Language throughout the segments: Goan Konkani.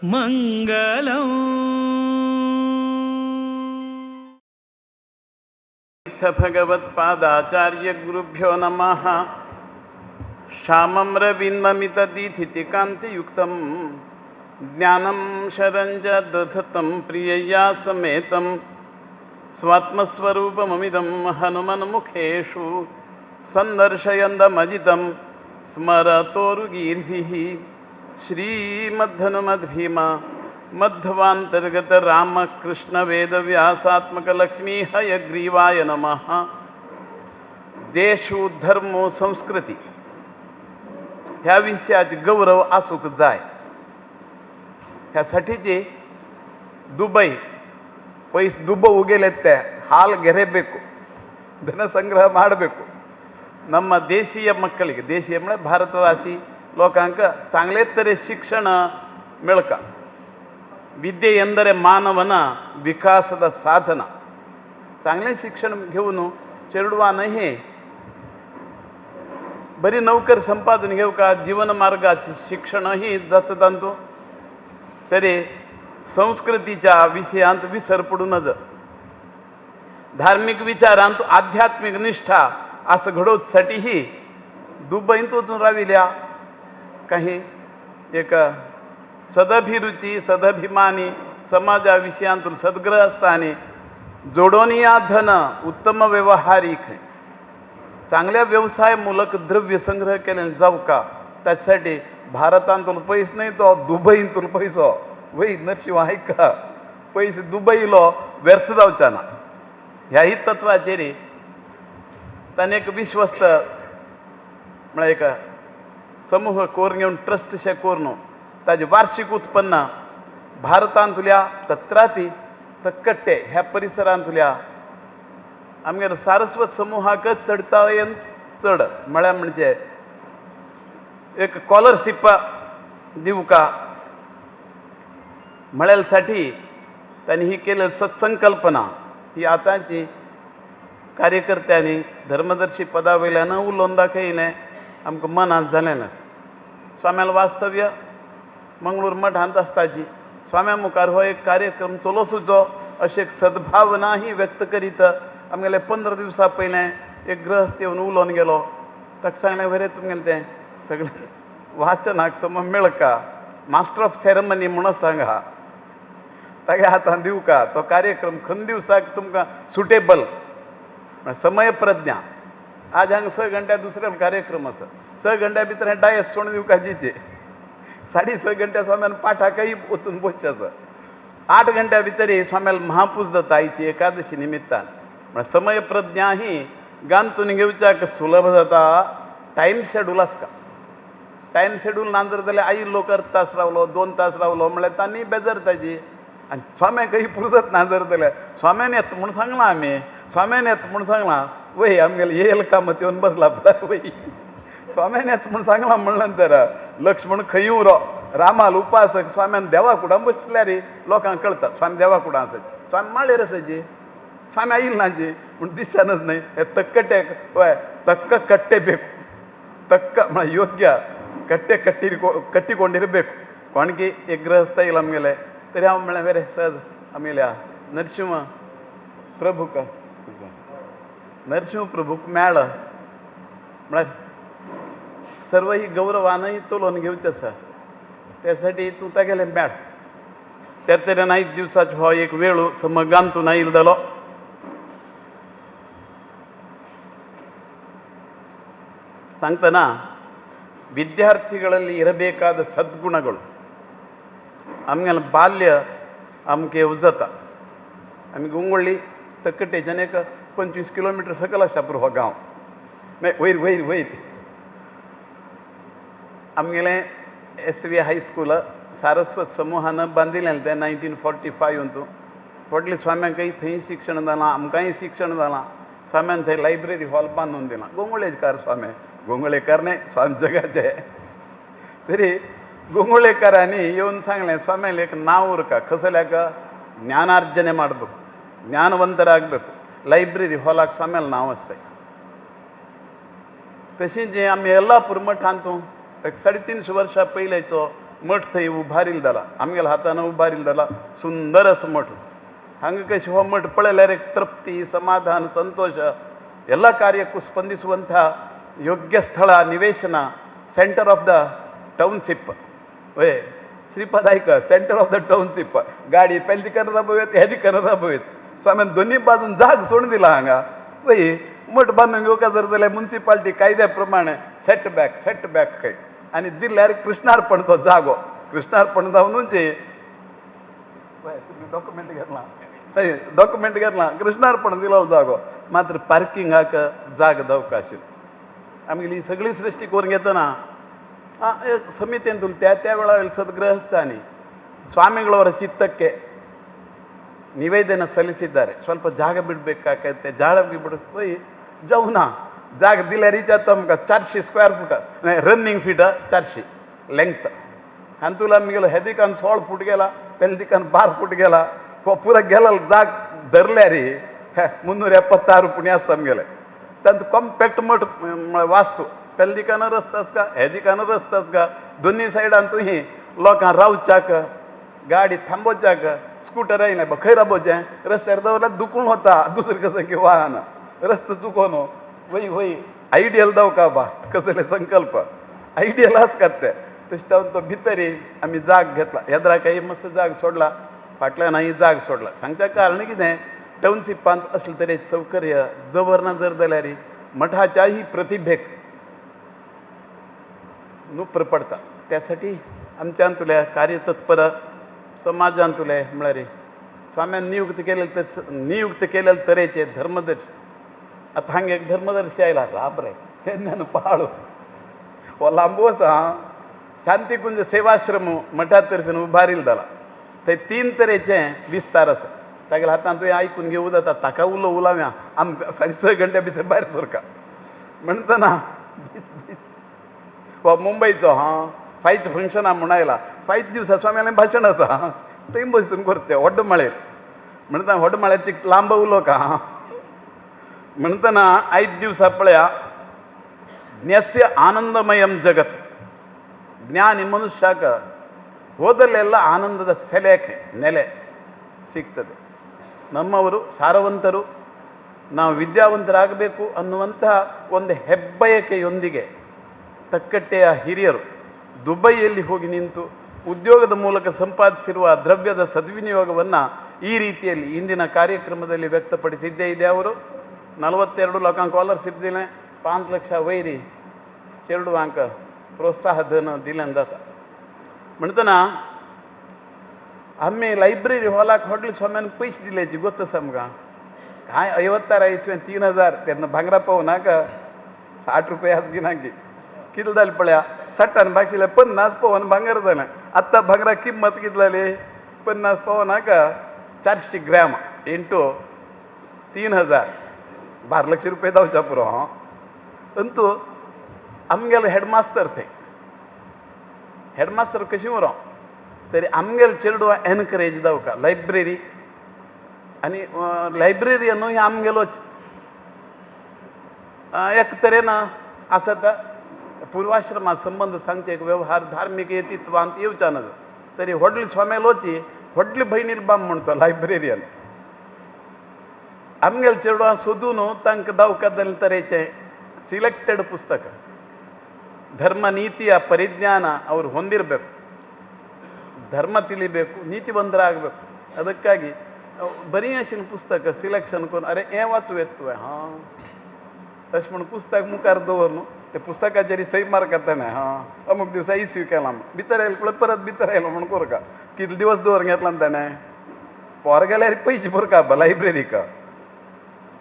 मंगलम. भगवत्पादाचार्य गुरुभ्यो नमः. श्यामं रविन्ममितदीधितिकान्तियुक्तं ज्ञानं शरञ्ज दधतं प्रियया समेतं स्वात्मस्वरूपममिदं हनुमन्मुखेषु सन्दर्शयन्दमजितं स्मरतोरुगीर्भिः. श्रीमद्धनुमद्भीमा मध्वांतर्गत रामकृष्ण वेदव्यासात्मकलक्ष्मी हयग्रीवाय नमः. देशु धर्म संस्कृती ह्या विषयाचे गौरव आसूंक जाय. ह्यासाठीचे दुबई पयस दुबऊ गेले ते हाल ಗೆರೆಬೇಕು, ಧನಸಂಗ್ರಹ ಮಾಡಬೇಕು. ನಮ್ಮ ದೇಶೀಯ ಮಕ್ಕಳಿಗೆ, ದೇಶೀಯ म्हळ्यार भारतवासी लोकांक चांगले तरे ಶಿಕ್ಷಣ मेळका. विद्ये ಎಂದರೆ ಮಾನವನ ವಿಕಾಸದ ಸಾಧನ. चांगले शिक्षण घेऊन चेडवानही बरी नोकर संपादन घेवका जीवन मार्गाचे शिक्षणही जाता तांतू. तरी संस्कृतीच्या विषयांत विसर पडू नज. धार्मिक विचारांत आध्यात्मिक निष्ठा असं घडोवच्यासाठीही दुबईंत वचून राविल्या काही एक सदभिरुची सदभिमानी समाजा विषयांतून सद्ग्रहस्थाने जोडोनिया धन उत्तम व्यवहारिक चांगल्या व्यवसायमूलक द्रव्य संग्रह केल्याने जाऊ का. त्यासाठी भारतांतून पैसे नाही तो दुबईंतून पैसो वय नरशिंह ऐका पैसे दुबईलो व्यर्थ जावचा ना. ह्याही तत्वाचेर ताणें एक विश्वस्त म्हळ्यार एक समूह कोरून घेवन ट्रस्टशें करून ताजें वार्षिक उत्पन्न भारतांतल्या तत्रापी तक्कट्टे ह्या परिसरांतल्या आमगेर सारस्वत समूहाकच चडतायेन चड म्हळ्यार म्हणजे एक स्कॉलरशीप दिवका म्हळ्यासाठी तांणी ही केलेली सत्संकल्पना ही आतांची कार्यकर्त्यांनी धर्मदर्शी पदावयल्यान उलोवन दाखयलें आमकां मनांत जालें ना. स्वाम्याल वास्तव्य मंगळूर मठांत आसताची. स्वाम्या मुखार हो एक कार्यक्रम चलोसुचो अशें एक सद्भावनाही व्यक्त करीत आमगेले 15 दिवसां पयलें एक गृहस्थ येवन उलोवन गेलो. ताका सांगलें बरें तुमगेलें तें सगळें वाचनाक सम मेळका मास्टर ऑफ सेरेमनी म्हणून सांगा तागे हातान दिवका तो कार्यक्रम खंय दिवसाक तुमकां सुटेबल समय प्रज्ञा. आज हांगा 6 घंट्या दुसरो कार्यक्रम आसा. 6 घंट्या भितर हें डायस सोडून दिवकाचीचे 6.5 घंट्या स्वाम्यान पाठाकय वचून बसचें आसा. 8 घंट्या भितर स्वाम्याल महापूज जाता आयची एकादशी निमित्तान. म्हळ्यार समय प्रज्ञा ही गांतून घेवच्याक सुलभ जाता. टायम शेड्यूल आसता. टायम शेड्यूल ना जर जाल्यार आई लोक अर्द तास रावलो 2 तास रावलो म्हळ्यार तांणी बेजरताची. आनी स्वाम्याकय पुरसत ना जर जाल्यार स्वाम्यान येता म्हूण सांगलां आमी, स्वाम्यान येता म्हूण सांगलां वय आमगेले येयल कामत येवन बसला वय स्वाम्यान येता म्हूण सांगलां म्हणलें नंतर लक्ष्मण खंय उरो रामाल उपासक स्वाम्यान देवा कुडां बसल्यार लोकांक कळटा स्वामी देवा कुडां आसाची, स्वामी माळेर आसाची, स्वामी आयल नाची पूण दिसच्यानच न्हय. हे तक्कटे वय तक्क कट्टे बेकू तक्क म्हळ्यार योग्य कट्टे कट्टी कट्टिಕೊಂಡಿरಬೇಕು. कोणकी एक गृहस्थ येयल आमगेले तरी हांव म्हळ्यार बरें सहज आमगेल्या नरशिंह प्रभूक नरशिंह प्रभूक मेळ्ळो म्हळ्यार सर्व ही गौरवानय चलोवन घेवचें आसा. त्यासाठी तूं तागेलें मेळ. त्या तरेन आयज दिवसाचो हो एक वेळ समगांतून आयल जालो. सांगतना ವಿದ್ಯಾರ್ಥಿಗಳಲ್ಲಿ ಇರಬೇಕಾದ ಸದ್ಗುಣಗಳು. ಆಮೇಲೆ ಬಾಲ್ಯ आमके उजता. आमी गुंगोळ्ळी तक्कटेच्यान एक 25 किलोमिटर सकयल आसा पुरो हो गांव. मागीर वयर वयर वयर आमगेलें एस वी हायस्कूल सारस्वत समूहान बांदिल्लें तें 1945 व्हडले स्वाम्यांकय थंय शिक्षण जालां, आमकांय शिक्षण जालां. स्वाम्यान थंय लायब्ररी हॉल बांदून दिलां. गोंगोळेकार स्वामी, गोंगोळेकार न्हय स्वामी जगाचे. तरी गोंगोळेकारांनी येवन सांगलें स्वाम्याले एक नांव उरका कसल्याक ಜ್ಞಾನಾರ್ಜನೆ ಮಾಡಬೇಕು, ಜ್ಞಾನವಂತರಾಗಬೇಕು. ಲೈಬ್ರರಿ ಹಾಲಾक स्वाम्याल नांव आसताय. तशें जें आमी येल्लापूर मठांतू एक 350 वर्सां पयल्याचो मठ थंय उबारिल्लो जाला, आमगेल्या हातान उबारिल्लो जाला, सुंदर असो मठ. हांगा कशें हो मठ पळयल्यार एक तृप्ती, समाधान, ಸಂತೋಷ, ಎಲ್ಲ ಕಾರ್ಯಕ್ಕೂ ಸ್ಪಂದಿಸುವಂಥ ಯೋಗ್ಯ ಸ್ಥಳ, ನಿವೇಶನ, ಸೆಂಟರ್ ಆಫ್ the township. वय श्रीपाद आयक, सेंटर ऑफ the township. गाडी पेल दिकान राबोवयत, हे दिकान राबोवयत. स्वाम्यान दोन्ही बाजून जाग सोडून दिला हांगा. वय मठ बांदून घेवका जर जाल्यार मुन्सिपाल्टी कायद्या प्रमाणे सेट बॅक, सेट बॅक खंय आनी दिल्यार कृष्णार्पण तो जागो, कृष्णार्पण जावनूच. वय तुमी डॉक्युमेंट घेतला, हय डॉक्युमेंट घेतला, कृष्णार्पण दिलो जागो, मात्र पार्किंगाक जाग जावका आशिल्ली. आमगेली सगळी सृष्टी करून घेतना ಸಮಿತಿಯಂತೂ त्या त्या ವೇಳಾದಲ್ಲಿ ಸದ್ಗೃಹಸ್ಥಾನಿ ಸ್ವಾಮಿಗಳವರ ಚಿತ್ತಕ್ಕೆ ನಿವೇದನೆ ಸಲ್ಲಿಸಿದ್ದಾರೆ. ಸ್ವಲ್ಪ ಜಾಗ ಬಿಡಬೇಕಾಗತ್ತೆ, ಜಾಗ ಬಿಡು ಹೋಯ್ जाऊ जाग दिल्यार विचारता आमकां 400 square foot running fit 400 length. हातूंत आमगेलो हे दिकान 16 फूट गेला, पेले दिकान 12 फूट गेला, पुरा गेला जाग धरल्यार 376 पुण्य आसा आमगेले. तांत कॉम्पॅक्ट मठ वास्तू, पेले दिकान रस्तो आसका, हे दिकान रस्तो आसका, दोन्ही सायडान तुही लोकां रावच्याक, गाडी थांबोवच्याक, स्कूटर येयना खंय राबोवचें, रस्त्यार दवरल्यार दुखून वता दुसरें कसं की वाहन रस्तो चुकोन. वय वय आयडियल दवका बा कसले संकल्प आयडियल आसतात ते. तशें जावन तो भितरी आमी जाग घेतला, येद्राकय मस्त जाग सोडला, फाटल्यानय जाग सोडला. सांगच्या कारण कितें, टावनशिपांत असले तरेचे सौकर्य दवरना जर जाल्यार मठाच्याही प्रतिभेक नुप्र पडता. त्यासाठी आमच्यांतल्या कार्यतत्पर समाजांतले म्हळ्यार स्वाम्यान नियुक्त केलेले तर नियुक्त केलेले तरेचे धर्मदर्शी. आतां हांगा एक धर्मदर्शी आयला, राबरे तेन्ना पाळो हो लांबू आसा. शांतिकुंज सेवाश्रम मठा तर्फेन उबारिल्लो जाला, थंय 3 तरेचे विस्तार आसा. तागेल्या हातान तुवें आयकून घेवं जाता, ताका उलो उलोवया आमकां 6.5 घंट्या भितर भायर सरका म्हणटना. हो मुंबयचो हां फायच फंक्शना म्हूण आयला, फायच दिवसा स्वाम्यालें भाशण आसा, थंय बसून करते व्हड माळेर म्हणटा, व्हड माळ्याची लांब उलोवका हां म्हणटना. आयज दिवसा पळया, ज्ञस्य ಆನಂದಮಯಂ ಜಗತ್. ಜ್ಞಾನಿ ಮನುಷ್ಯಕ ಹೋದಲ್ಲೆಲ್ಲ ಆನಂದದ ಸೆಲೆಕೆ ನೆಲೆ ಸಿಗ್ತದೆ. ನಮ್ಮವರು ಸಾರವಂತರು, ನಾವು ವಿದ್ಯಾವಂತರಾಗಬೇಕು ಅನ್ನುವಂತಹ ಒಂದು ಹೆಬ್ಬಯಕೆಯೊಂದಿಗೆ ತಕ್ಕಟ್ಟೆಯ ಹಿರಿಯರು ದುಬೈಯಲ್ಲಿ ಹೋಗಿ ನಿಂತು ಉದ್ಯೋಗದ ಮೂಲಕ ಸಂಪಾದಿಸಿರುವ ದ್ರವ್ಯದ ಸದ್ವಿನಿಯೋಗವನ್ನು ಈ ರೀತಿಯಲ್ಲಿ ಇಂದಿನ ಕಾರ್ಯಕ್ರಮದಲ್ಲಿ ವ್ಯಕ್ತಪಡಿಸಿದ್ದೇ ಇದೆ. ಅವರು 42 ಲೋಕಾಂक स्कॉलरशीप दिलें, 5 ಲಕ್ಷ वयरी चेडवांक प्रोत्साह धन दिलें जाता. म्हणटना आमी लायब्ररी हॉलाक व्हडले स्वाम्यान पयशे दिल्याची गोत आसा आमकां. काय 56 इसवेन 3000 तेन्ना भांगरा पावू नाका, 60 रुपये आस नाकी कितले जालें पळया, 60 भागशिल्ले 50 पवन भांगर जालें. आत्तां भांगरा किंमत कितली जाली, 50 पवन नाका, 400 ग्रॅम इंटू 3000, 12 लक्ष रुपये जावच्या पुरो. हां अंतू आमगेलो हेडमास्तर, थंय हेडमास्तर कशी उरो तरी आमगेले चेडवां एनकरेज जावका लायब्ररी आनी लायब्ररी न्हू ही आमगेलोच एक तरेन आसता. पूर्वाश्रमा संबंद सांगचे एक व्यवहार धार्मीक येतित्वांत येवच्या नजो तरी व्हडली स्वामेलोची व्हडली भयणील बाम म्हणतो लायब्रेरियन आमगेले चेडवां सोदून तांकां दावका तरेचे ಸಿಲೆಕ್ಟೆಡ್ ಪುಸ್ತಕ, ಧರ್ಮ ನೀತಿಯ ಪರಿಜ್ಞಾನ ಅವರು ಹೊಂದಿರಬೇಕು, ಧರ್ಮ ತಿಳಿಬೇಕು, ನೀತಿವಂತರಾಗಬೇಕು. ಅದಕ್ಕಾಗಿ बरी अशीन पुस्तक सिलेक्शन करून अरे हें वाचूं येता तुवें हां अशें म्हूण पुस्तक मुखार दवर न्हू, ते पुस्तकाचेर सही मारता ताणें हां अमूक दिवसा इस्यू केला म्हूण, भितर आयलो पळय परत भितर आयलो म्हूण कोरका कितले दिवस दवर घेतला ताणें पोर गेल्यार पयशे भरका लायब्ररीक.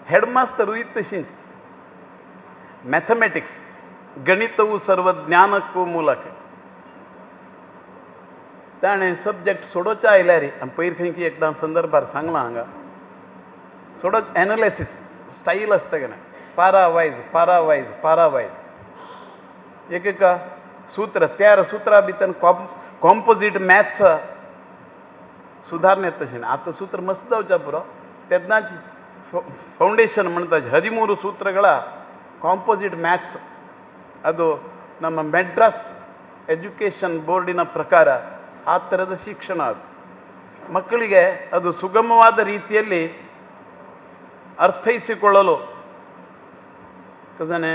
हेडमास्तरूय तशीच. मॅथमॅटिक्स गणितವು सर्वज्ञानಕ್ಕೂ ಮೂಲಕ. ताणें सब्जॅक्ट सोडोवचे आयल्यार आनी पयर खंय की एकदां संदर्भार सांगलां हांगा सोडो एनालिसीस स्टायल आसता की ना, para wise para wise para wise एक एका सूत्र त्या सुत्रा भितर कॉम्पोजीट मॅथ्स सुधारणे तशें ना. आतां सूत्र मस्त जावच्या पुरो, तेन्नाच ಫೌಂಡೇಶನ್ म्हणटा 13 ಸೂತ್ರಗಳ ಕಾಂಪೋಸಿಟ್ ಮ್ಯಾಥ್ಸ್ ಅದು ನಮ್ಮ ಮೆಡ್ರಾಸ್ ಎಜುಕೇಷನ್ ಬೋರ್ಡಿನ ಪ್ರಕಾರ ಆ ಥರದ ಶಿಕ್ಷಣ ಅದು ಮಕ್ಕಳಿಗೆ ಅದು ಸುಗಮವಾದ ರೀತಿಯಲ್ಲಿ ಅರ್ಥೈಸಿಕೊಳ್ಳಲು कजने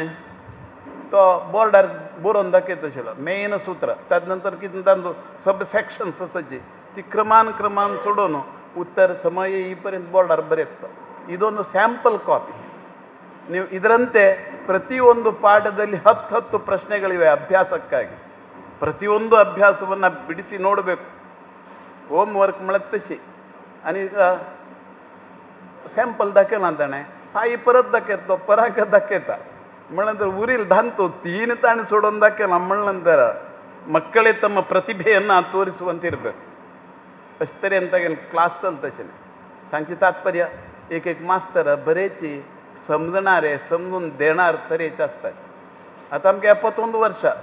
तो बोर्डार बरोवन दाखयता आशिल्लो मेन सूत्र. तदनंतर कितें तांचो सब सेक्शन्स आसाची ती क्रमान क्रमान सोडून उत्तर समय ಈ ಪರ್ಯಂತ ಬೋರ್ಡಾರ್ ಬರೆಯುತ್ತೆ. ಇದೊಂದು ಸ್ಯಾಂಪಲ್ ಕಾಪಿ. ನೀವು ಇದರಂತೆ ಪ್ರತಿಯೊಂದು ಪಾಠದಲ್ಲಿ 10 10 ಪ್ರಶ್ನೆಗಳಿವೆ ಅಭ್ಯಾಸಕ್ಕಾಗಿ. ಪ್ರತಿಯೊಂದು ಅಭ್ಯಾಸವನ್ನು ಬಿಡಿಸಿ ನೋಡಬೇಕು. ಹೋಮ್ ವರ್ಕ್ मळतशी आनी सॅम्पल दाखयला ताणें फाई परत दाखयतो पराक दाखयता म्हणल्यार उरील धांतो तीन ताणें सोडून दाखयला म्हणल्यार ಮಕ್ಕಳೇ ತಮ್ಮ ಪ್ರತಿಭೆಯನ್ನು ತೋರಿಸುವಂತಿರಬೇಕು. अशें तरेन तागेलें क्लास चलता आशिल्लें. सांगचें तात्पर्य एक एक मास्तर बरेची समजणारे समजून देणार तरेचे आसतात. आतां आमगे 71 वर्षां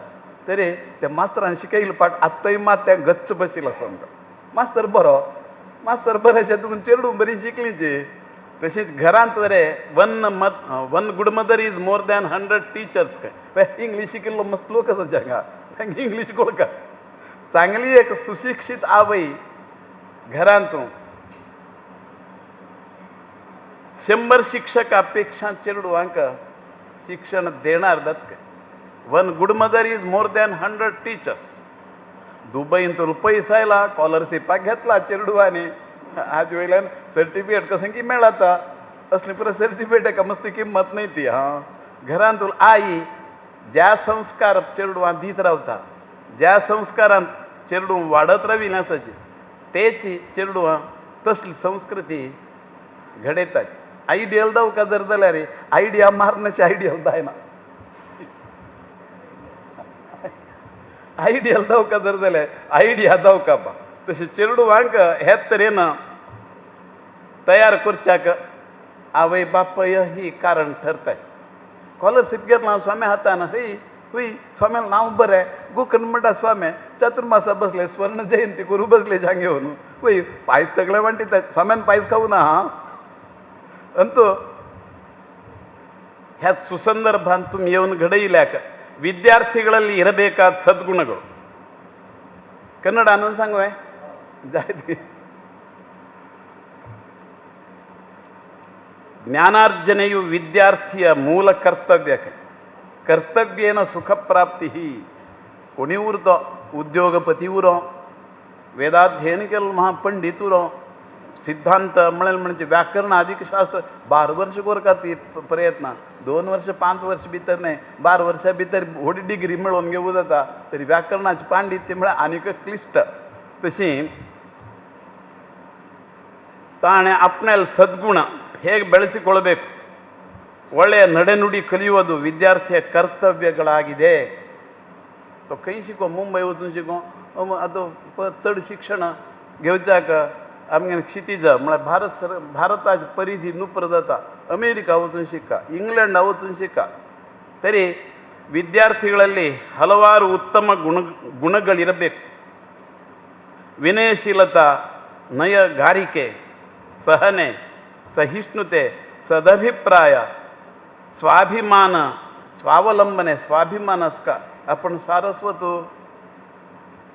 तरी त्या मास्तरान शिकयल्लो पाठ आत्ताय मात त्या गच्च बशिल्लो आसा आमकां. मास्तर बरो मास्तर बरें अशें तुका चेडूं बरी शिकलीं. तशीच घरांत बरें one good mother is more than 100 teachers. काय इंग्लीश शिकिल्लो मस्त लोक आसा हांगा तांकां इंग्लीश कोळका. चांगली एक सुशिक्षित आवय घरांत 100 शिक्षकापेक्षा चेडवांक शिक्षण देणार जाता. One good mother is more than 100 teachers. दुबईंत पयस आयला स्कॉलरशिपाक घेतला चेडवांनी आज वयल्यान सर्टिफिकेट कशें की मेळता असली पुरो सर्टिफिकेट मस्ती किंमत न्हय ती. हां, घरांत आई ज्या संस्कार चेडवां दीत रावता ज्या संस्कारांत चेडूं वाडत राविल्लें आसाची तेच चेडवां तसली संस्कृती घडयतात. आयडियल दावका जर जाल्यार आयडिया मारनाशी आयडियल जायना. आयडियल दावका जर जाल्यार आयडिया दावका बा. तशें चेडवांक हे तरेन तयार करच्याक आवय बापय ही कारण ठरताय. स्कॉलरशीप घेतला स्वामी हातान हय हुय स्वाम्याला नांव बरें गोकर्ण म्हणटा स्वामी चातुर्मासा बसले स्वर्ण जयंती करू बसले जांगे घेवन वय पायस सगळे वांटितात स्वाम्यान पायस खाऊ ना. हां, अंतू ह्या सुसंदर्भान तुमी येवन घडयल्याक ವಿದ್ಯಾರ್ಥಿಗಳಲ್ಲಿ ಇರಬೇಕಾದ ಸದ್ಗುಣಗಳು. ಕನ್ನಡ ಅನ್ನೋದು सांगुवे जायते. ಜ್ಞಾನಾರ್ಜನೆಯು ವಿದ್ಯಾರ್ಥಿಯ ಮೂಲ ಕರ್ತವ್ಯ. ಕರ್ತವ್ಯೇನ ಸುಖ ಪ್ರಾಪ್ತಿ. कोणी उरतो उद्योगपती उरो वेदाध्ययन केलं महापंडित उरो सिद्धांत म्हणेल म्हणजे व्याकरण आदिक शास्त्र 12 वर्ष कोरका ती प्रयत्न 2 वर्ष 5 वर्ष भितर न्हय 12 वर्षा भितर व्हडली डिग्री मेळोवन घेवूं जाता तरी व्याकरणाचें पांडित्य म्हळ्यार आनीक क्लिश्ट. तशी ताणें आपणाले ಸದ್ಗುಣ ಹೇಗೆ ಬೆಳೆಸಿಕೊಳ್ಬೇಕು ಒಳ್ಳೆಯ ನಡೆನುಡಿ ಕಲಿಯುವುದು ವಿದ್ಯಾರ್ಥಿಯ ಕರ್ತವ್ಯಗಳಾಗಿದೆ. तो खंय शिको मुंबय वचून शिको आतां चड शिक्षण घेवच्याक आमगे क्षितिज म्हळ्यार भारत सर भारताची परिधी नुप्र जाता. अमेरिका वचून शिका इंग्लंडा वचून शिका तरी ವಿದ್ಯಾರ್ಥಿಗಳಲ್ಲಿ ಹಲವಾರು ಉತ್ತಮ ಗುಣಗಳಿರಬೇಕು. ವಿನಯಶೀಲತಾ, ನಯಗಾರಿಕೆ, ಸಹನೆ, ಸಹಿಷ್ಣುತೆ, ಸದಭಿಪ್ರಾಯ, ಸ್ವಾಭಿಮಾನ, स्वावलंबने. स्वाभिमान आसका आपण सारस्वत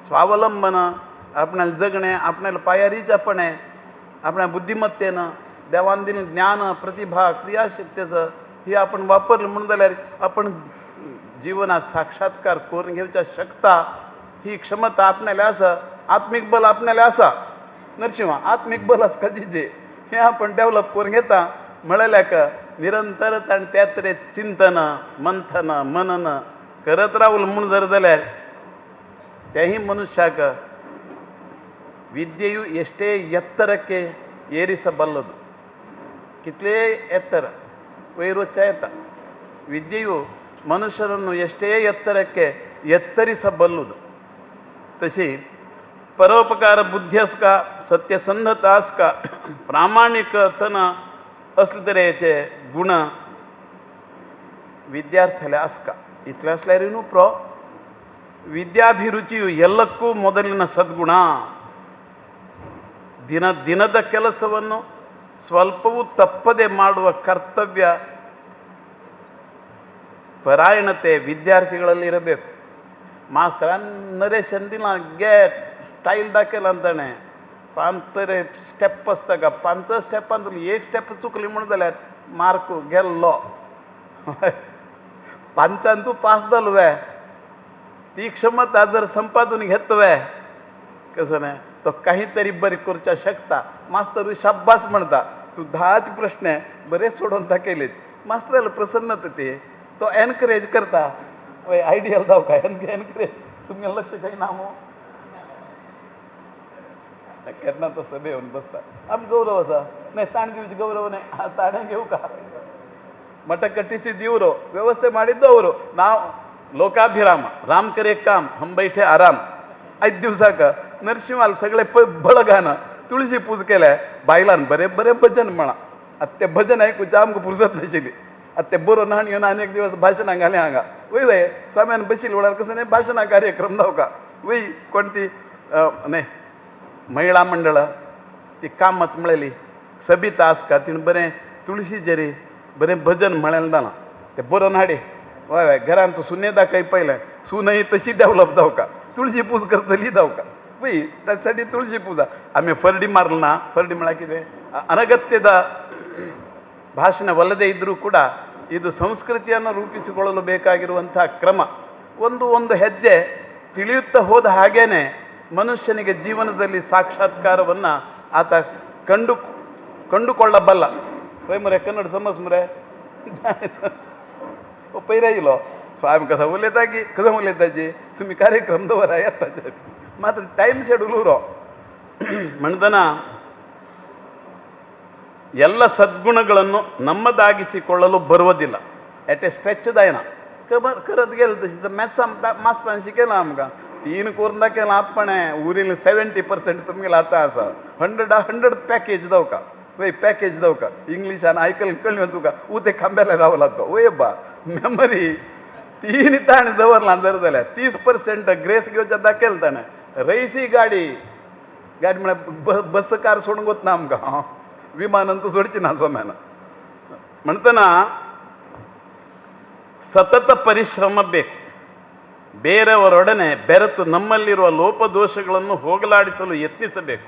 स्वावलंबन आपणाले जगणे आपणाले पायारीच आपण आहे आपल्या बुद्धिमत्तेनं देवान दिलें ज्ञान प्रतिभा क्रियाशक्तेचं ही आपण वापरलं म्हणून जाल्यार आपण जीवनात साक्षात्कार करून घेवच्या शकता. ही क्षमता आपणाले आसा. आत्मिक बल आपणाले आसा. नरसिंहा आत्मिक बल आसता जिजे हे आपण डेव्हलप करून घेता म्हळ्याक निरंतर ताणें त्या तरेन चिंतन मंथन मनन करत रावल म्हूण जर जाल्यार त्याही मनुष्याक ವಿದ್ಯೆಯು ಎಷ್ಟೇ ಎತ್ತರಕ್ಕೆ ಏರಿಸಬಲ್ಲದು. ಕಿತ್ಲೇ ಎತ್ತರ ವೈರೋಚ ಎತ್ತ ವಿದ್ಯೆಯು ಮನುಷ್ಯನನ್ನು ಎಷ್ಟೇ ಎತ್ತರಕ್ಕೆ ಎತ್ತರಿಸಬಲ್ಲದು. ತಸಿ ಪರೋಪಕಾರ ಬುದ್ಧಿ आसका सत्यसंधता आसका प्रामाणिकतन असले तरेचे गुण विद्यार्थ्याले आसका. इतलें आसल्यार न्हू प्रो ವಿದ್ಯಾಭಿರುಚಿಯು ಎಲ್ಲಕ್ಕೂ ಮೊದಲಿನ ಸದ್ಗುಣ. ದಿನ ದಿನದ ಕೆಲಸವನ್ನು ಸ್ವಲ್ಪವೂ ತಪ್ಪದೆ ಮಾಡುವ ಕರ್ತವ್ಯ ಪರಾಯಣತೆ ವಿದ್ಯಾರ್ಥಿಗಳಲ್ಲಿ ಇರಬೇಕು. मास्तरान नरेशन दिलां गेट स्टायल दाखयलां ताणें पांच तरे स्टेप आसता का पांच स्टेपान एक स्टेप चुकली म्हूण जाल्यार मार्क गेल्लो. पांचान तूं पास जालो वे ती क्षमता जर संपादून घेत वे कसं न्हय तो काहीतरी बरें करच्या शकता. मास्तर शाब्बास म्हणटा तूं 10 प्रश्न बरे सोडून दाखयले. मास्तराला प्रसन्नता ते तो एनकरेज करता. वय आयडियल जावं काय एनकरेज तुमगे लक्ष काही ना मू केन्ना तो सभे येवन बसता. आमी गौरव आसा न्हय ताणें दिवचे गौरव न्हय ताणें घेवं का मटकट्टीसी दिवरो व्यवस्थे ಮಾಡಿದ್ದು ಅವರು. ನಾವು ಲೋಕಾಭಿರಾಮ ರಾಮ್ करे काम हम बैठे आराम. आयज दिवसाक नरसिंहाल सगळे बळगान तुळशी पूज केल्या बायलान बरें बरें भजन म्हणा. आतां तें भजन आयकुचें आमकां पुरसत नाशिल्ली. आतां तें बरोवन हाडून येवन आनी एक दिवस भाशणां घालें हांगा. वय वय स्वाम्यान बशिल्ले वेळार कसं न्हय भाशणां कार्यक्रम जावका वय कोण ती न्हय महिळा मंडळ ती कामत म्हळेली सबिता आसका तिणें बरें तुळशीचेर बरें भजन म्हळेलें जालां तें बरोवन हाडी. वय वय घरान तूं सुने दाखय पळयलें सूनय तशी डेवलप जावका तुळशी पूज करतली जावका वय त्यासाठी तुळशी पूजा. आमी फर्डी मारलो ना. फर्डी म्हळ्यार कितें ಅನಗತ್ಯದ ಭಾಷಣವಲ್ಲದೇ ಇದ್ದರೂ ಕೂಡ ಇದು ಸಂಸ್ಕೃತಿಯನ್ನು ರೂಪಿಸಿಕೊಳ್ಳಲು ಬೇಕಾಗಿರುವಂಥ ಕ್ರಮ. ಒಂದು ಒಂದು ಹೆಜ್ಜೆ ತಿಳಿಯುತ್ತಾ ಹೋದ ಹಾಗೇನೆ ಮನುಷ್ಯನಿಗೆ ಜೀವನದಲ್ಲಿ ಸಾಕ್ಷಾತ್ಕಾರವನ್ನು ಆತ ಕಂಡುಕೊಳ್ಳಬಲ್ಲ. वय मरे कन्नड समज मरे पयरा येयलो स्वामी कसो उलयता की कसो उलयताची तुमी कार्यक्रम दवरा येता मात्र टायम शेड्यूल उरो. म्हणटना ಎಲ್ಲ ಸದ್ಗುಣಗಳನ್ನು ನಮ್ಮದಾಗಿಸಿಕೊಳ್ಳಲು ಬರುವುದಿಲ್ಲ. ಎಟ್ ಎ ಸ್ಟ್ರೆಚ್ जायना खबर करत गेले तशी मॅथ्स मास्टरान शिकयलां आमकां 3 करून दाखयलां आपणें उरिल्लें 70% तुमगेलें आतां आसा. 100 पॅकेज जावका वय पॅकेज जावका इंग्लिशान आयकलें कळ्ळें तुका उते खांब्याला रावला तो वय बा मेमरी 3 ताणें दवरलां जर जाल्यार 30% ग्रेस घेवचें दाखयलें ताणें. रैसी गाडी गाडी म्हळ्यार बस कार सोडूंक वतना आमकां विमानान तूं सोडची ना स्वाम्यान. म्हणटना ಸತತ ಪರಿಶ್ರಮ ಬೇಕು. ಬೇರೆಯವರೊಡನೆ ಬೆರೆತು ನಮ್ಮಲ್ಲಿರುವ ಲೋಪದೋಷಗಳನ್ನು ಹೋಗಲಾಡಿಸಲು ಯತ್ನಿಸಬೇಕು.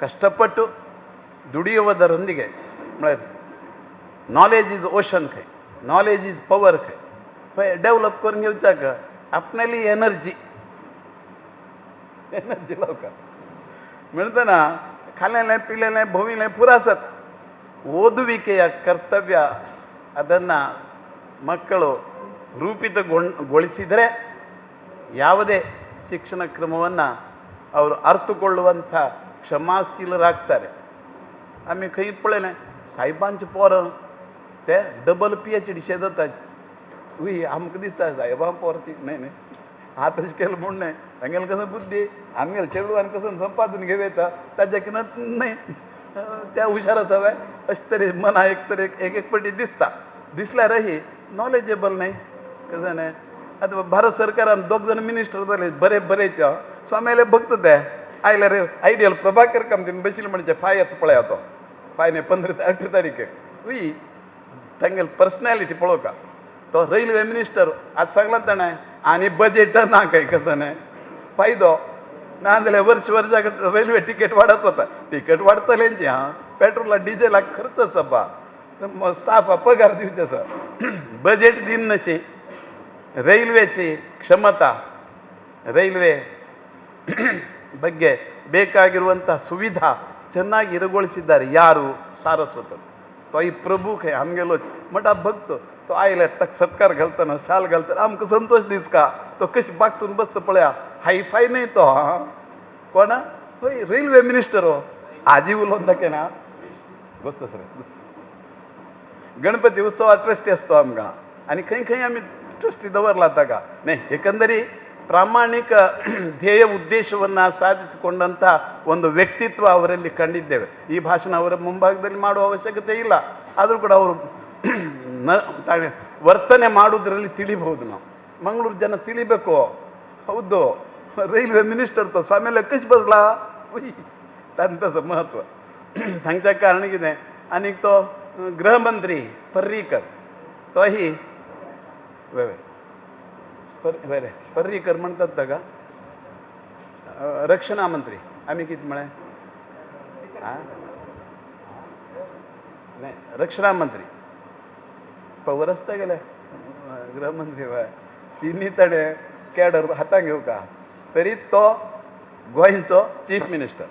ಕಷ್ಟಪಟ್ಟು ದುಡಿಯುವುದರೊಂದಿಗೆ ನಾಲೆಜ್ is ocean ಖೈ ನಾಲೆಜ್ is power ಖೈ ಡೆವಲಪ್ करून घेवच्याक आपणाली एनर्जी एनर्जी लावका म्हणटना खालेलें पिलेलें भोविलें ಪುರಾಸತ್ ಓದುವಿಕೆಯ ಕರ್ತವ್ಯ ಅದನ್ನು ಮಕ್ಕಳು ರೂಪಿತಗೊಳಿಸಿದರೆ ಯಾವುದೇ ಶಿಕ್ಷಣ ಕ್ರಮವನ್ನು ಅವರು ಅರ್ಥಕೊಳ್ಳುವಂಥ ಕ್ಷಮಾಶೀಲರಾಗ್ತಾರೆ. आमी खंय पळयलें सायबांचे पोर ते डबल PhD जाताच. उय आमकां दिसता सायबां पोर ती न्हय न्हय आतां तशें केलें म्हूण न्हय तांगेलें कसो बुद्धी आमगेलें चेडवान कसो संपादून घेवं येता ताज्या कितें न्हय त्या हुशार आसा व्हय अशें तरेन मना एक तरेक एक एक पटी दिसता. दिसल्यारही नॉलेजेबल न्हय कसं न्हय. आतां भारत सरकारान 2 जाण मिनिस्टर जाले बरे बरेच स्वाम्याले भक्त ते आयल्यार आयडियल प्रभाकर कामतीन बशिल्ले म्हणजे फाय येता पळया तो फाय न्हय 15-18 तारीखेक उय तांगेली पर्सनॅलिटी पळोवका. तो रेल्वे मिनिस्टर आज सांगला ताणें आनी बजेट ना काय कसं न्हय फायदो ना जाल्यार वर्ष वर्साक रेल्वे तिकेट वाडत वता. तिकेट वाडटलेंची आं पेट्रोला डिझेलाक खर्च आसा बा स्टाफ पगार दिवचे आसा. बजेट दिनशी ರೈಲ್ವೆची क्षमता ರೈಲ್ವೆ ಬಗ್ಗೆ ಬೇಕಾಗಿರುವಂಥ ಸುವಿಧಾ ಚೆನ್ನಾಗಿ ಇರುಗೊಳಿಸಿದ್ದಾರೆ. ಯಾರು? ಸಾರಸ್ವತರು. तो ही प्रभू खंय आमगेलो म्हणटा भक्त तो आयले ताका सत्कार घालतना शाल घालतना आमकां संतोष दिसका तो कशी बागसून बसता पळया हाय फाय न्हय तो आं कोण हय रेल्वे मिनिस्टर हो आजी उलोवन दाखयना गोस्त सर. गणपती उत्सवा ट्रस्टी आसतो आमकां आनी खंय खंय आमी ट्रस्टी दवरला ताका न्हय. एकंदरी ಪ್ರಾಮಾಣಿಕ ಧ್ಯೇಯ ಉದ್ದೇಶವನ್ನು ಸಾಧಿಸಿಕೊಂಡಂಥ ಒಂದು ವ್ಯಕ್ತಿತ್ವ ಅವರಲ್ಲಿ ಕಂಡಿದ್ದೇವೆ. ಈ ಭಾಷಣ ಅವರ ಮುಂಭಾಗದಲ್ಲಿ ಮಾಡುವ ಅವಶ್ಯಕತೆ ಇಲ್ಲ, ಆದರೂ ಕೂಡ ಅವರು ವರ್ತನೆ ಮಾಡುವುದರಲ್ಲಿ ತಿಳಿಬಹುದು. ನಾವು ಮಂಗಳೂರು ಜನ ತಿಳಿಬೇಕು. ಹೌದು, ರೈಲ್ವೆ ಮಿನಿಸ್ಟರ್ तो स्वामीला कशी बसला तांचं महत्व सांगच्या कारण कितें. आनीक तो गृहमंत्री पर्रीकर तोही वय बरें पर्रीकर म्हणतात ताका रक्षणा मंत्री आमी कितें म्हळें नाही रक्षणा मंत्री पवर आसता गेले गृहमंत्री बाय तिन्ही ताणें कॅडर हातांत घेवका तरी तो गोंयचो चीफ मिनिस्टर.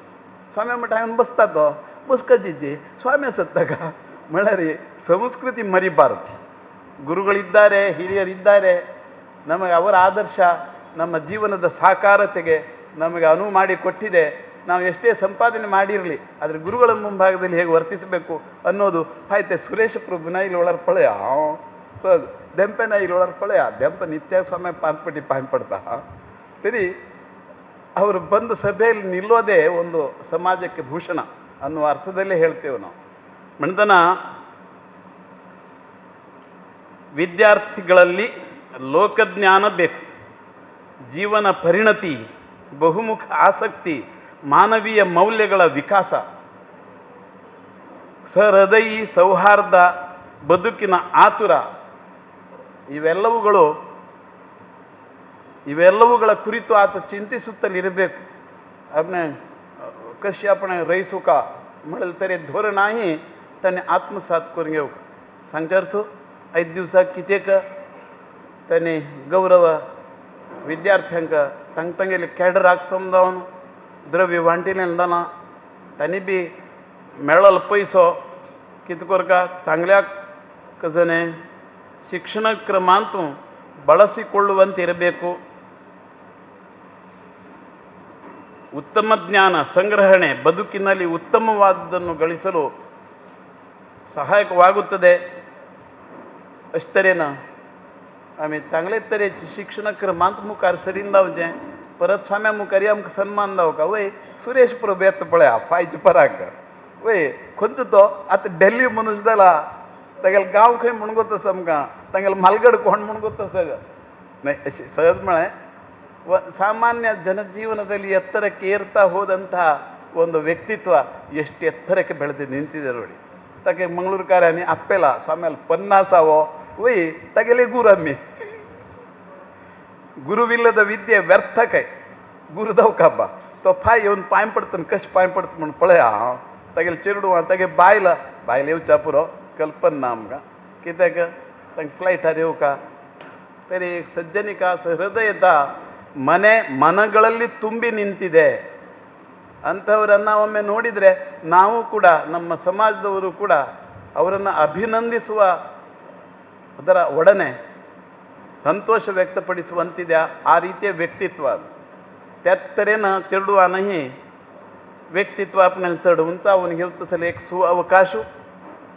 स्वामी म्हणटा हांवें बसता तो बसका जिजी स्वामी आसत ताका. म्हळ्यार ಸಂಸ್ಕೃತಿ ಮರಿಬಾರದು. ಗುರುಗಳಿದ್ದಾರೆ, ಹಿರಿಯರಿದ್ದಾರೆ, ನಮಗೆ ಅವರ ಆದರ್ಶ ನಮ್ಮ ಜೀವನದ ಸಾಕಾರತೆಗೆ ನಮಗೆ ಅನುವು ಮಾಡಿ ಕೊಟ್ಟಿದೆ. ನಾವು ಎಷ್ಟೇ ಸಂಪಾದನೆ ಮಾಡಿರಲಿ ಆದರೆ ಗುರುಗಳ ಮುಂಭಾಗದಲ್ಲಿ ಹೇಗೆ ವರ್ತಿಸಬೇಕು ಅನ್ನೋದು ಆಯ್ತೆ. ಸುರೇಶ ಪ್ರಭುನ ಇಲ್ಲಿ ಒಳರ್ ಪಳೆಯ ಸೊ ದೆಂಪೆನ ಇಲ್ಲಿ ಒಳರ್ ಪಳೆಯ ದೆಂಪ ನಿತ್ಯ ಸ್ವಾಮಿ ಪಾಂಚಪಟ್ಟಿ ಪಾಯ್ ಪಡ್ತಾ ಸರಿ. ಅವರು ಬಂದು ಸಭೆಯಲ್ಲಿ ನಿಲ್ಲೋದೇ ಒಂದು ಸಮಾಜಕ್ಕೆ ಭೂಷಣ ಅನ್ನುವ ಅರ್ಥದಲ್ಲೇ ಹೇಳ್ತೇವೆ ನಾವು. ಮಣದನ ವಿದ್ಯಾರ್ಥಿಗಳಲ್ಲಿ ಲೋಕಜ್ಞಾನ ಬೇಕು, ಜೀವನ ಪರಿಣತಿ, ಬಹುಮುಖ ಆಸಕ್ತಿ, ಮಾನವೀಯ ಮೌಲ್ಯಗಳ ವಿಕಾಸ, ಸಹೃದಯಿ ಸೌಹಾರ್ದ, ಬದುಕಿನ ಆತುರ, ಇವೆಲ್ಲವುಗಳ ಕುರಿತು ಆತ ಚಿಂತಿಸುತ್ತಲಿರಬೇಕು. अपने कशी आपण रईसुका म्हणलं तरी धोरणाही त्याने आत्मसात करून घेऊ. सांगचे अर्थ 5 दिवसाक कितेक त्याने गौरव विद्यार्थ्यांक तांग तांगेले कॅडराक समजावन द्रव्य वांटिलें जालां तांणी बी मेळ्ळो पयसो कितें करका चांगल्या कजने ಶಿಕ್ಷಣ ಕ್ರಮಾಂತು ಬಳಸಿಕೊಳ್ಳುವಂತಿರಬೇಕು. ಉತ್ತಮ ಜ್ಞಾನ ಸಂಗ್ರಹಣೆ ಬದುಕಿನಲ್ಲಿ ಉತ್ತಮವಾದದ್ದನ್ನು ಗಳಿಸಲು ಸಹಾಯಕವಾಗುತ್ತದೆ. अशें तरेन आमी चांगले तरेचे शिक्षण क्रमांत मुखार सरीन जावचें. परत स्वाम्या मुखार आमकां सन्मान जावका. वय सुरेश प्रभू येता पळया फायचे पराक वय खंयचो तो आतां डेल्ली मनीस जाला, तागेलो गांव खंय म्हूण गोत आसा आमकां, तागेलो मालगड कोण म्हूण गोत आसा न्हय. अशें सहज म्हळें ಸಾಮಾನ್ಯ ಜನಜೀವನದಲ್ಲಿ ಎತ್ತರಕ್ಕೆ ಏರ್ತಾ ಹೋದಂತಹ ಒಂದು ವ್ಯಕ್ತಿತ್ವ ಎಷ್ಟು ಎತ್ತರಕ್ಕೆ ಬೆಳೆದು ನಿಂತಿದೆ ನೋಡಿ. ताके मंगळूरकारांनी आपयला स्वाम्याला 50 वय तागेले ಗುರಮ್ಮಿ. ಗುರುವಿಲ್ಲದ ವಿದ್ಯೆ ವ್ಯರ್ಥ काय गुरुदव काबा तो फाय येवन पांय पडटा कशें पांय पडटा म्हूण पळया हांव तागेले चेडूं तागे बायल बायल येवच्या पुरो कल्पना ना आमकां कित्याक तांकां फ्लायटार येवका. तरी ಸಜ್ಜನಿಕ ಸಹೃದಯದ ಮನೆ ಮನಗಳಲ್ಲಿ ತುಂಬಿ ನಿಂತಿದೆ. ಅಂಥವರನ್ನು ಒಮ್ಮೆ ನೋಡಿದರೆ ನಾವು ಕೂಡ ನಮ್ಮ ಸಮಾಜದವರು ಕೂಡ ಅವರನ್ನು ಅಭಿನಂದಿಸುವ ಅದರ ಒಡನೆ ಸಂತೋಷ ವ್ಯಕ್ತಪಡಿಸುವಂತಿದೆ. ಆ ರೀತಿಯ ವ್ಯಕ್ತಿತ್ವ ಅದು. त्याच तरेन चेडवानही व्यक्तित्व आपल्याला चड उंचावून घेवता तसले एक सुअवकाश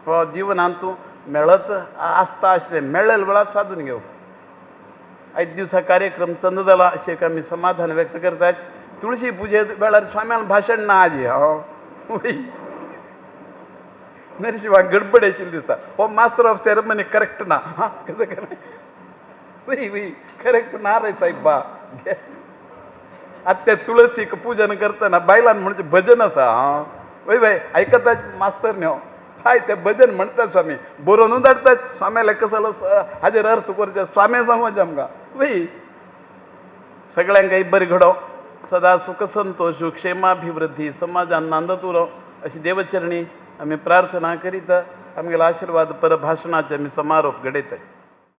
हो जीवनांतू मेळत आसता आसले मेळ्ळेल वेळार साधून घेऊ. 5 दिवसा कार्यक्रम चंद जाला अशें आमी समाधान व्यक्त करतात. तुळशी पुजे वेळार स्वाम्यान भाशण ना आजी हो नरशिवाक गडबड आशिल्ली दिसता. हो मास्टर ऑफ सेरेमनी करेक्ट ना हां कसं काय वय वय करेक्ट ना रे साहेब. आतां ते तुळसीक पूजन करतना बायलान म्हणजे भजन आसा हां वय वय आयकता मास्तर न्ही हाय ते भजन म्हणटा स्वामी बरोवन धाडटा स्वाम्याले कसलो हाजेर अर्थ करचे स्वामी सांगोचें आमकां वय. सगळ्यांकय बरें घडो, सदा सुख संतोष क्षेमाभिवृद्धी समाजान नांदत उरो अशी देवचरणी आमी प्रार्थना करीत आमगेलो आशिर्वाद पर भाशणाचे आमी समारोप घडयतात.